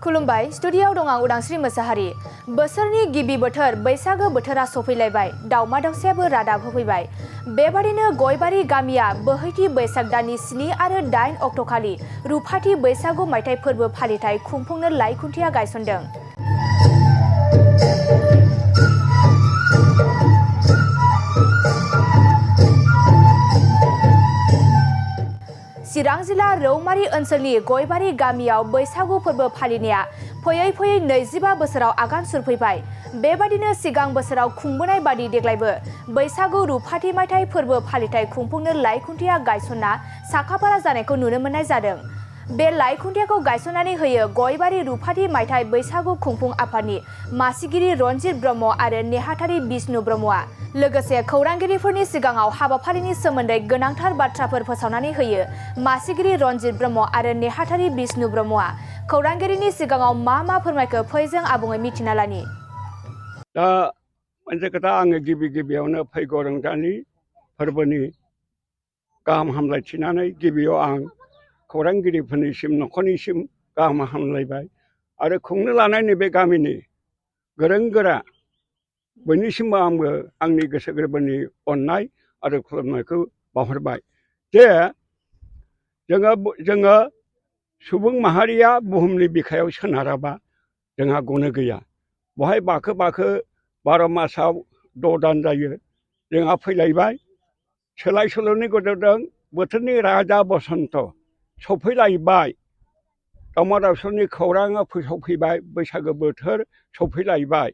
खुलुमबाय स्टुडियाव दं आं उदांस्रि मोसाहारि। बोसोरनि गिबि बोथोर बैसागो बोथोरा सफैलायबाय, दाउमा दाउसायाबो रादाब होफैबाय। बेबादिनो गयबारि गामिया बोहैथि बैसाग दाननि 7 आरो 8 अक्ट'खालि रुफाथि बैसागु मायथाइ फोरबो फालिथाय खुंफुंनो लाइखुन्थिया गायसनदों। चिरां जिल्ला रौमारी ओनसोलनि गयबारि गामियाव बैसागु फोरबो फालिनाया फैयै फैयै 25 बोसोराव आगान सुरफैबाय। बेबादिनो सिगां बोसोराव खुंबोनाय बादि देग्लायबो बैसागु रुफाथि मायथाइ फोरबो फालिथाय खुंफुंनो लाइखुन्थिया गायसनना साखाफारा जानायखौ नुनो मोननाय जादों। बे लाइखुन्थियाखौ गायसननानै होयो गयबारि रुफाथि मायथाइ बैसागु खुंफुं आफादनि मासिगिरि रनजित ब्रह्म आरो नेहाथारि बिष्णु ब्रह्मआ। लोगोसे खौरांगिरिफोरनि सिगाङाव हाबाफारिनि सोमोन्दै गोनांथार बाथ्राफोर फोसावनानै होयो मासिगिरि रनजित ब्रह्म आरो नेहाथारि बिष्णु ब्रह्मआ। खौरांगिरिनि सिगाङाव मा फोरमायखो फै जों आबुङै मिथिना लानि। दा मोनसे खोथा आङो गिबियावनो फैगौ रंजालि फोरबोनि गाहाम हामलायथिनानै गिबियाव आं खौरांगिरिफोरनिसिम न'खरनिसिम गाहाम हामलायबाय आरो खुंनो लानाय नैबे गामिनि गोरों गोरा बयनिसिमबो आंबो आंनि गोसो गोरबोनि अननाय आरो खुलुमनायखौ बावहरबाय। जे जोङो सुबुं माहारिया बुहुमनि बिखायाव सोनाराबा जोंहा गनो गैया। बहाय बाखो 12 मासाव 6 दान जायो। जोंहा फैलायबाय सोलाय सोल'नि गेजेरजों बोथोरनि राजा बसन्त सफैलायबाय। दाउमा दाउसानि खौराङा सफैबाय, बैसागो बोथोर सफैलायबाय।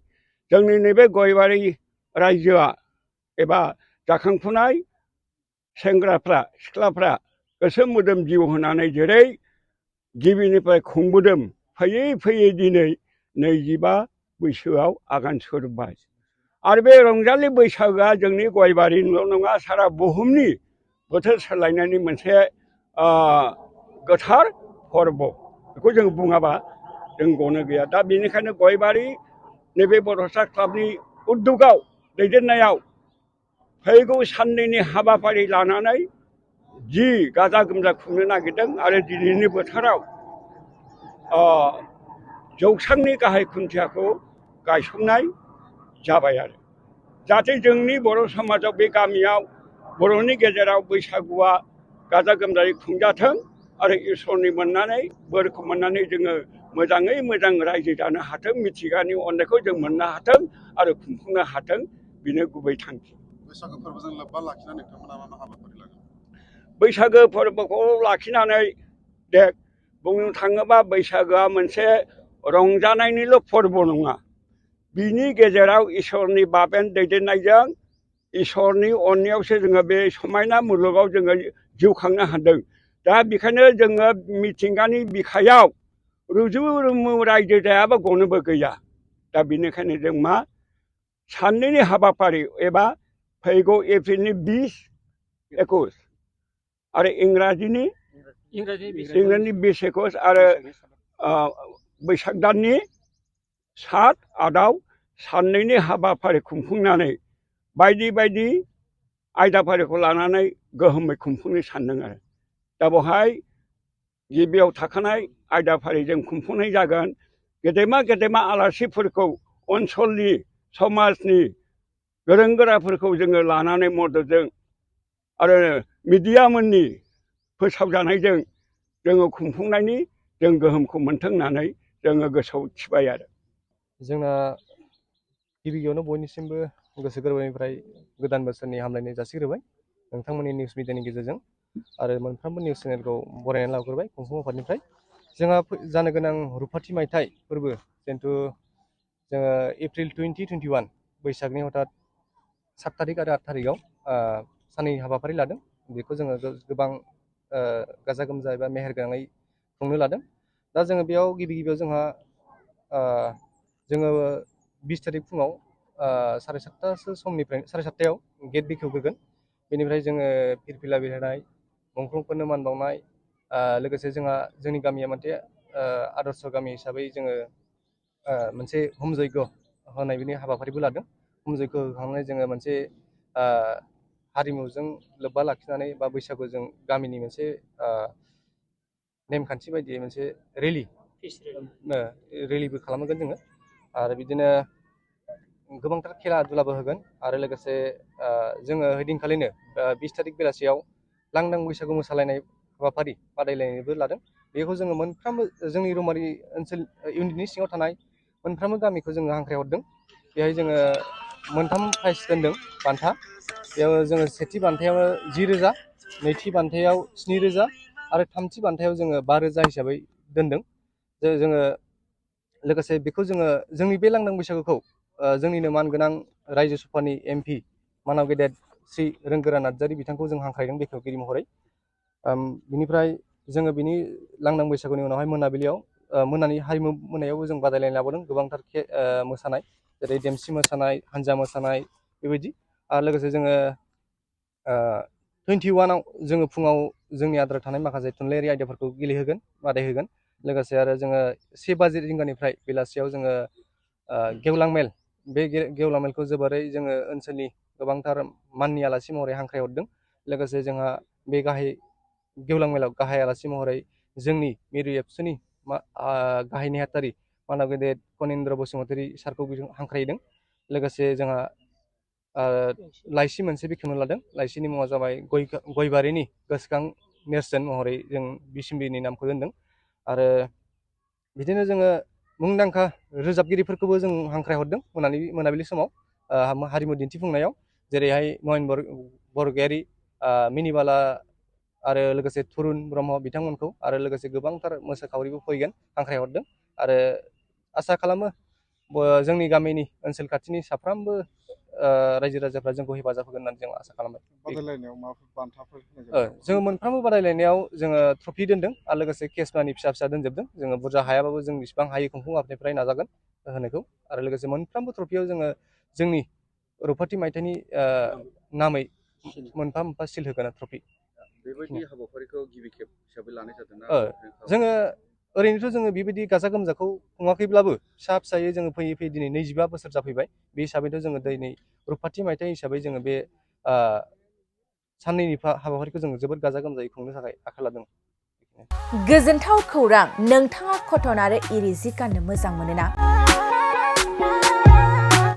जोंनि नैबे गयबारि रायजोआ एबा जाखांफुनाय सेंग्राफ्रा सिख्लाफ्रा गोसो मोदोम जिउ होनानै जेरै गिबिनिफ्राय खुंबोदों, फैयै फैयै दिनै 25 बैसोआव आगान सुरबाय। आरो बे रंजालि बैसागोआ जोंनि गयबारिनिल' नङा, सारा बुहुमनि बोथोर सोलायनायनि मोनसे गोथार फोरबो। बेखौ जों बुङाबा जों गनो गैया। दा बेनिखायनो गयबारि नैबे बड'सा क्लाबनि उद्दगाव दैदेननायाव फैगौ साननैनि हाबाफारि लानानै जि गाजा गोमजा खुंनो नागिरदों आरो दिनैनि बोथोराव जौसांनि गाहाय खुन्थियाखौ गायसननाय जाबाय। आरो जाहाथे जोंनि बर' समाजाव बे गामियाव बर'नि गेजेराव बैसागुआ गाजा गोमजायै खुंजाथों आरो इसोरनि मोननानै बोरखौ मोननानै जोङो मोजाङै मोजां रायजो जानो हाथों, मिथिंगानि अननायखौ जों मोननो हाथों आरो खुंफुंनो हाथों, बेनो गुबै थांखि। बैसागो फोरबोजों लोब्बा लाखिनानै नोंथांमोना मा हाबाफारि लागोन? बैसागो फोरबोखौ लाखिनानै बुंनो थाङोबा बैसागोआ मोनसे रंजानायनिल' फोरबो नङा। बिनि गेजेराव इसोरनि बाबेन दैदेननायजों इसोरनि अननायावसो जोङो बे समायना मुलुगाव जोङो जिउ खांनो हादों। दा बेखायनो जोङो मिथिंगानि बिखायाव रुजु रुमु रायजो जायाबा गनोबो गैया। दा बेनिखायनो जों साननैनि हाबाफारि एबा फैगौ एप्रिलनि 20-21 आरो इंराजिनि 20-21 आरो बैसाग दाननि 7-8आव साननैनि हाबाफारि खुंफुंनानै बायदि बायदि आयदाफारिखौ लानानै गोहोमै खुंफुंनो सानदों। आरो दा बेवहाय गिबियाव थाखानाय आयदाफारिजों खुंफुंनाय जागोन। गेदेमा आलासिफोरखौ ओनसोलनि समाजनि गोरों गोराफोरखौ जोङो लानानै मददजों आरो मिडियामोननि फोसावजानायजों जोङो खुंफुंनायनि जों गोहोमखौ मोन्थों होननानै जोङो गोसोआव थिबाय। आरो जोंना गिबियावनो बयनिसिमबो गोसो गोरबोनिफ्राय गोदान बोसोरनि हामलायनाय जासिग्रोबाय नोंथांमोननि निउस मिडियानि गेजेरजों आरो मोनफ्रोमबो निउस चेनेलखौ बरायनानै लाग्रोबाय खुंफुं आफादनिफ्राय। जोंहा जानो गोनां रुफाथि मायथाइ फोरबो जिहेथु जोङो एप्रिल 2021 बैसागनि हथात 7 थारिख आरो 8 थारिखआव साननै हाबाफारि लादों। बेखौ जोङो गोबां गाजा गोमजा एबा मेहेरगोनाङै खुंनो लादों। दा जोङो बेयाव गिबियाव जोंहा जोङो 20 थारिख फुङाव 7:30 समनिफ्राय 7:30आव गेट बेखेवग्रोगोन। बेनिफ्राय जोङो फिरफिला बिरहोनाय, मुंख्लंफोरनो मान बावनाय, लोगोसे जोंनि गामिया मोनसे आदर्श गामि हिसाबै जोङो मोनसे हुम जयग होनाय बिनि हाबाफारिबो लादों। हुम जयग होखांनानै जोङो मोनसे हारिमुजों लोब्बा लाखिनानै बा बैसागुजों गामिनि मोनसे नेमखान्थि बायदियै मोनसे रेलि रेलिबो खालामगोन जोङो आरो बिदिनो गोबांथार खेला दुलाबो होगोन आरो लोगोसे जोङो ओइदिनखालिनो 20 तारिख बेलासियाव लांदां बैसागु मोसालायनाय हाबाफारि बादायलायनायबो लादों। बेखौ जोङो मोनफ्रोमबो जोंनि रौमारि ओनसोल इउनिटनि सिङाव थानाय मोनफ्रोमबो गामिखौ जोङो हांख्रायहरदों। बेहाय जोङो मोनथाम प्राइज दोनदों बान्था। बेयाव जोङो सेथि बान्थायाव 10,000, नैथि बान्थायाव 7,000 आरो थामथि बान्थायाव जोङो 5,000 हिसाबै दोनदों। जोङो लोगोसे बेखौ जोङो जोंनि बे लांदां बैसागुखौ जोंनिनो मानगोनां रायजो सभानि MP मानाव गेदेर श्री रोंगोरा नार्जारी बिथांखौ जों हांख्रायदों बेखेवगिरि महरै। बिनिफ्राय जोङो बिनि लांदां बैसागुनि उनावहाय मोनाबिलियाव मोनानि हारिमु मोनायावबो जों बादायलायनाय लाबोदों गोबांथार मोसानाय जेरै देमसि मोसानाय, हानजा मोसानाय बेबायदि आरो लोगोसे जोङो 21आव जोङो फुङाव जोंनि आद्रा थानाय माखासे थुनलाइयारि आयदाफोरखौ गेलेहोगोन बादायहोगोन। लोगोसे आरो जोङो 1 रिंगानिफ्राय बेलासियाव जोङो गेवलां मेल बे गेवलां मेलखौ जोबोरै जोङो ओनसोलनि गोबांथार माननि आलासि महरै हांख्रायहरदों। लोगोसे जोंहा बे गेवलां मेलाव गाहाय आलासि महरै जोंनि मिरु एबसुनि गाहाय नेहाथारि मानाव गेदेर कनिन्द्र बसुमतारी सारखौ हांख्रायदों। लोगोसे जोंहा लाइसि मोनसे बेखेवनो लादों। लाइसिनि मुङा जाबाय गयबारिनि गोसोखां नेरसोन महरै जों बिसम्बिनि नामखौ दोनदों। आरो बिदिनो जोङो मुंदांखा रोजाबगिरिफोरखौबो जों हांख्रायहरदों मोनाबिलि समाव हारिमु दिन्थिफुंनायाव जेरैहाय नयन बरगयारी, मिनिबाला आरो लोगोसे थुरुन ब्रह्म बिथांमोनखौ आरो लोगोसे गोबांथार मोसाखावरिबो फैगोन हांख्रायहरदों। आरो आसा खालामो जोंनि गामिनि ओनसोल खाथिनि साफ्रोमबो रायजो राजाफ्रा जोंखौ हेफाजाब होगोन होननानै जों आसा खालामबाय। बादायलायनायाव माबाफोर बान्थाफोर जोङो मोनफ्रोमबो बादायलायनायाव जोङो ट्रफि दोनदों आरो लोगोसे केस मानि फिसा फिसा दोनजोबदों। जोङो बुरजा हायाबाबो जों बेसिबां हायो खुंफुं आफादनिफ्राय नाजागोन होनायखौ। आरो लोगोसे मोनफ्रोमबो ट्रफियाव जोङो जोंनि रौफाथि मायथाइनि नामै मोनफा मोनफा सिल होगोन ट्रफि। बेबायदि हाबाफारिखौ गिबि खेब हिसाबै लानाय जादोंना? जोङो ओरैनोथ' जोङो बेबायदि गाजा गोमजाखौ खुङाखैब्लाबो फिसा फिसायै जोङो फैयै फैयै दिनै 25 बोसोर जाफैबाय। बे हिसाबैथ' जोङो दिनै रौफाथि मायथाइ हिसाबै जोङो बे साननैनि हाबाफारिखौ जोङो जोबोद गाजा गोमजायै खुंनो थाखाय आखाइ लादों। गोजोनथाव खौरां, नोंथाङा कटन आरो इरि जि गाननो मोजां मोनोना?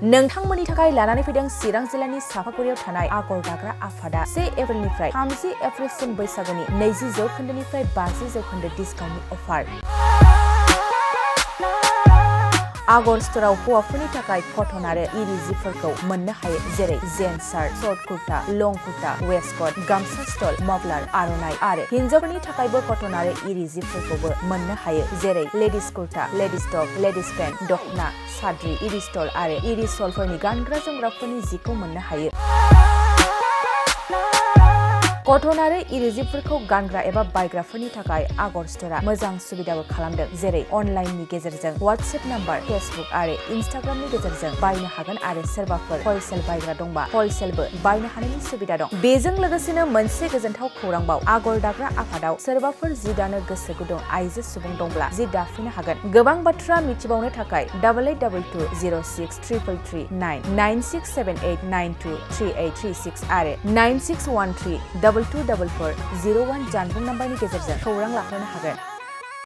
नोंथांमोननि थाखाय लानानै फैदों चिरां जिल्लानि सापागुरियाव थानाय आगर दाग्रा आफादा 1 एप्रिलनिफ्राय 30 एप्रिलसिम बैसागुनि 20% 50% डिसकाउन्टनि अफार। आगर स्ट'राव हौवाफोरनि थाखाय कटन आरो इरि जिफोरखौ मोननो हायो जेरै जेन्स शार्ट, शर्ट कुर्ता, लं कुर्ता, वेस्टकट, गामसा स्टल, मफलार, आर'नाइ आरो हिन्जावफोरनि थाखायबो कटन आरो इरि जिफोरखौबो मोननो हायो जेरै ladies kurta, ladies top, ladies pant, दखना, साद्रि, इरि स्टल आरो इरि सलफोरनि गानग्रा जोमग्राफोरनि जिखौ मोननो हायो। कटन आरो इरि जिफोरखौ गानग्रा एबा बायग्राफोरनि थाखाय आगर स्ट'रा मोजां सुबिदाबो खालामदों जेरै अनलाइननि गेजेरजों वाट्सएप नाम्बार, फेसबुक आरो इन्स्टाग्रामनि गेजेरजों बायनो हागोन आरो सोरबाफोर हलसेल बायग्रा दंबा हलसेलबो बायनो हानायनि सुबिदा दं। बेजों लोगोसेनो मोनसे गोजोनथाव खौरांबाव आगर दाग्रा आफादाव सोरबाफोर जि दानो गोसो गुदुं आइजो सुबुं दंब्ला जि दाफिननो हागोन। गोबां बाथ्रा मिथिबावनो थाखाय 8822063339 9678923836 आरो 9613 224401 जानबुं नाम्बारनि गेजेरजों खौरां लाहरनो हागोन।